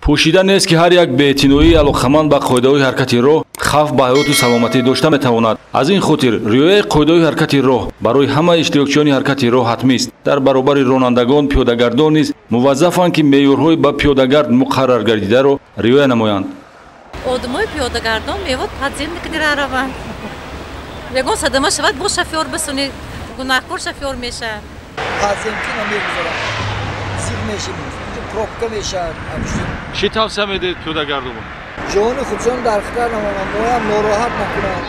Пӯшида нест, ки ҳар як беэътиноии алоқаманд ба қоидаҳои ҳаракати роҳ хавф ба ҳаёту саломатӣ дошта метавонад. Аз ин хотир риояи қоидаҳои ҳаракати роҳ барои ҳама иштирокчиёни ҳаракати роҳ ҳатмист. Дар баробари ронандагон пиёдагардон низ муваззафанд, ки меъёрҳои ба пиёдагард муқаррар гардидаро риоя намоянд. Одамои пиёдагардон мевод подземник раванд. Ягон садама шавад, бо шофёр басуни гунаҳкор шофёр мешавад. Подземки намегузаранд, зиқ мешавем, пробка мешавад. Чӣ тавсия медиҳед пиёдагардон? Ҷони худшон дар хатар намонанд, моям нороҳат накунанд.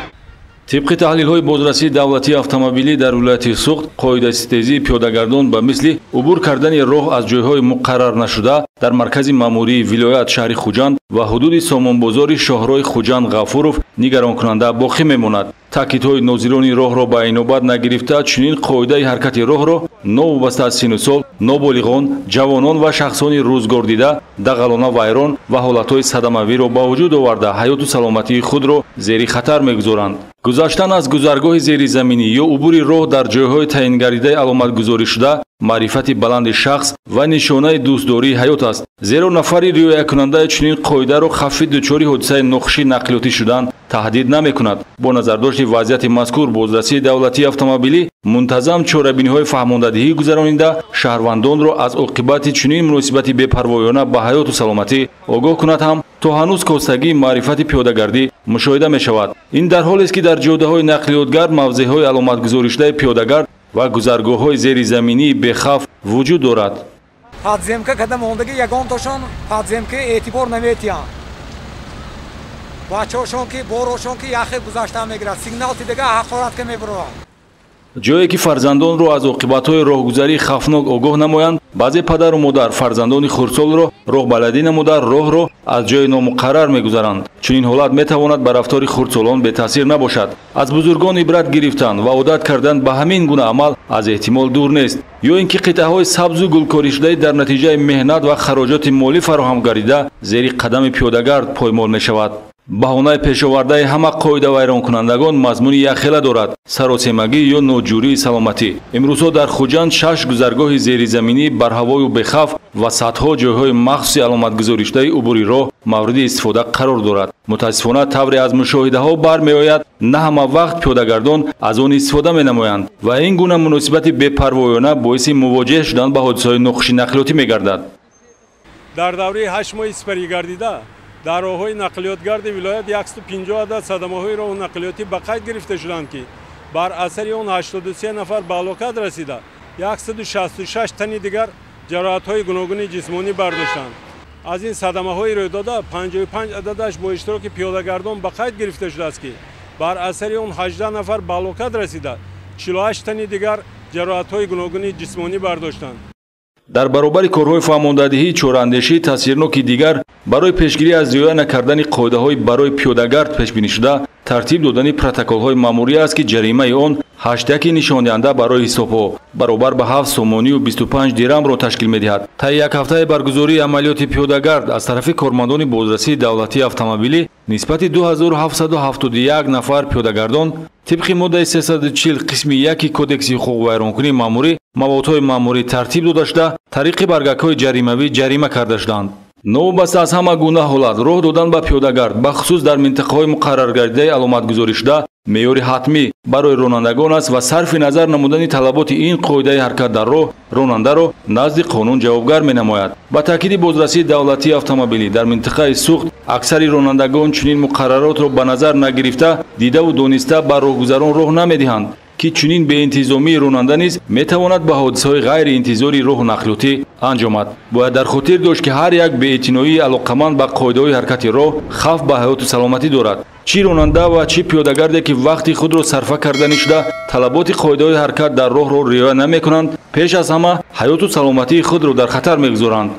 Тибқи таҳлилҳои бозрасии давлатии автомобилӣ дар вилояти Суғд, қоидаситезии пиёдагардон ба мисли убур кардани роҳ аз ҷойҳои муқаррар нашуда дар маркази маъмурии вилоят, шаҳри Хуҷанд ва ҳудуди сомонбозори шоҳрои Хуҷанд Ғафуров нигаронкунанда боқӣ мемонад. Таъкидҳои нозирони роҳро ба инобат нагирифта, чунин қоидаи ҳаракати роҳро новобаста аз сину сол, ноболиғон, ҷавонон ва шахсони рӯзгордида дағалона вайрон ва ҳолатҳои садамавиро ба вуҷуд оварда, ҳаёту саломатии худро зери хатар мегузоранд. Гузаштан аз гузаргоҳи зеризаминӣ ё убури роҳ дар ҷойҳои таъингардидаи аломатгузорӣ шуда маърифати баланди шахс ва нишонаи дӯстдории ҳаёт аст, зеро нафари риоякунандаи чунин қоидаро хавфи дучори ҳодисаи нохуши нақлиётӣ шудан таҳдид намекунад. Бо назардошти вазъияти мазкур, бозрасии давлатии автомобилӣ мунтазам чорабиниҳои фаҳмондадиҳӣ гузаронида, шаҳрвандонро аз оқибати чунин муносибати бепарвоёна ба ҳаёту саломатӣ огоҳ кунад ҳам, то ҳанӯз костагии маърифати пиёдагардӣ мушоҳида мешавад. Ин дар ҳолест, ки дар ҷодаҳои нақлиётгард мавзеъҳои аломатгузоришудаи пиёдагард ва гузаргоҳҳои зеризаминии бехавф вуҷуд дорад. Подземка када мондаги, ягонтошон подземка эътибор наметиҳанд. Бачаҳошон ки борошон ки яхе гузашта мегирад, сигнал тидага ҳақорат ка мебуранд. Ҷое ки фарзандонро аз оқибатҳои роҳгузарии хавфнок огоҳ намоянд, баъзе падару модар фарзандони хурдсолро роҳбаладӣ намуда, роҳро аз ҷои номуқаррар мегузаранд. Чунин ҳолат метавонад ба рафтори хурдсолон бетаъсир набошад. Аз бузургон ибрат гирифтан ва одат кардан ба ҳамин гуна амал аз эҳтимол дур нест. Ё ин ки қитъаҳои сабзу гулкоришудаи дар натиҷаи меҳнат ва хароҷоти молӣ фароҳам гардида зери қадами пиёдагард поймол мешавад. Баҳонаи пешовардаи ҳама қоидавайронкунандагон мазмуни якхела дорад: саросемагӣ ё ноҷӯрии саломатӣ. Имрӯзҳо дар Хуҷанд шаш гузаргоҳи зеризаминӣ барҳавою бехавф ва садҳо ҷойҳои махсуси аломатгузоришудаи убури роҳ мавриди истифода қарор дорад. Мутаассифона, тавре аз мушоҳидаҳо бармеояд, на ҳама вақт пиёдагардон аз он истифода менамоянд ва ин гуна муносибати бепарвоёна боиси мувоҷеҳ шудан ба ҳодисаҳои нохуши нақлиётӣ мегардад. Дар давраи 8 моҳи сипаригардида дар роҳҳои нақлиётгарди вилоят 150 адад садамаҳои роҳу нақлиётӣ ба қайд гирифта шуданд, ки бар асари он 83 нафар ба ҳалокат расида, 166 тани дигар ҷароҳатҳои гуногуни ҷисмонӣ бардоштанд. Аз ин садамаҳои рӯйдода 55 ададаш бо иштироки пиёдагардон ба қайд гирифта шудааст, ки бар асари он 18 нафар ба ҳалокат расида, 48 тани дигар ҷароҳатҳои гуногуни ҷисмонӣ бардоштанд. Дар баробари корҳои фаҳмондадиҳӣ, чораандешии таъсирноки дигар барои пешгирӣ аз риоя накардани қоидаҳои барои пиёдагард пешбинишуда тартиб додани протоколҳои маъмурӣ аст, ки ҷаримаи он ҳаштяки нишондиҳанда барои ҳисобҳо баробар ба 7 сомонию 25 дирамро ташкил медиҳад. Таи як ҳафтаи баргузории амалиёти пиёдагард аз тарафи кормандони бозрасии давлатии автомобилӣ нисбати 2771 нафар пиёдагардон тибқи моддаи 340 қисми 1 Кодекси ҳуқуқвайронкунии маъмурӣ маводҳои маъмурӣ тартиб дода шуда, тариқи баргакҳои ҷаримавӣ ҷарима карда шуданд. Новобаста аз ҳама гуна ҳолат, роҳ додан ба пиёдагард, бахусус дар минтақаҳои муқарраргардидаи аломатгузоришуда, меъёри ҳатмӣ барои ронандагон аст ва сарфи назар намудани талаботи ин қоидаи ҳаракат дар роҳ ронандаро назди қонун ҷавобгар менамояд. Ба таъкиди бозрасии давлатии автомобилӣ дар минтақаи Суғд, аксари ронандагон чунин муқарраротро ба назар нагирифта, дидаву дониста ба роҳгузарон роҳ намедиҳанд, ки чунин беинтизомии ронанда низ метавонад ба ҳодисаҳои ғайриинтизори роҳу нақлиётӣ анҷомад. Бояд дар хотир дошт, ки ҳар як беэътиноии алоқаманд ба қоидаҳои ҳаракати роҳ хавф ба ҳаёту саломатӣ дорад. Чӣ ронанда ва чӣ пиёдагарде, ки вақти худро сарфа карданӣ шуда, талаботи қоидаҳои ҳаракат дар роҳро риоя намекунанд, пеш аз ҳама ҳаёту саломатии худро дар хатар мегузоранд.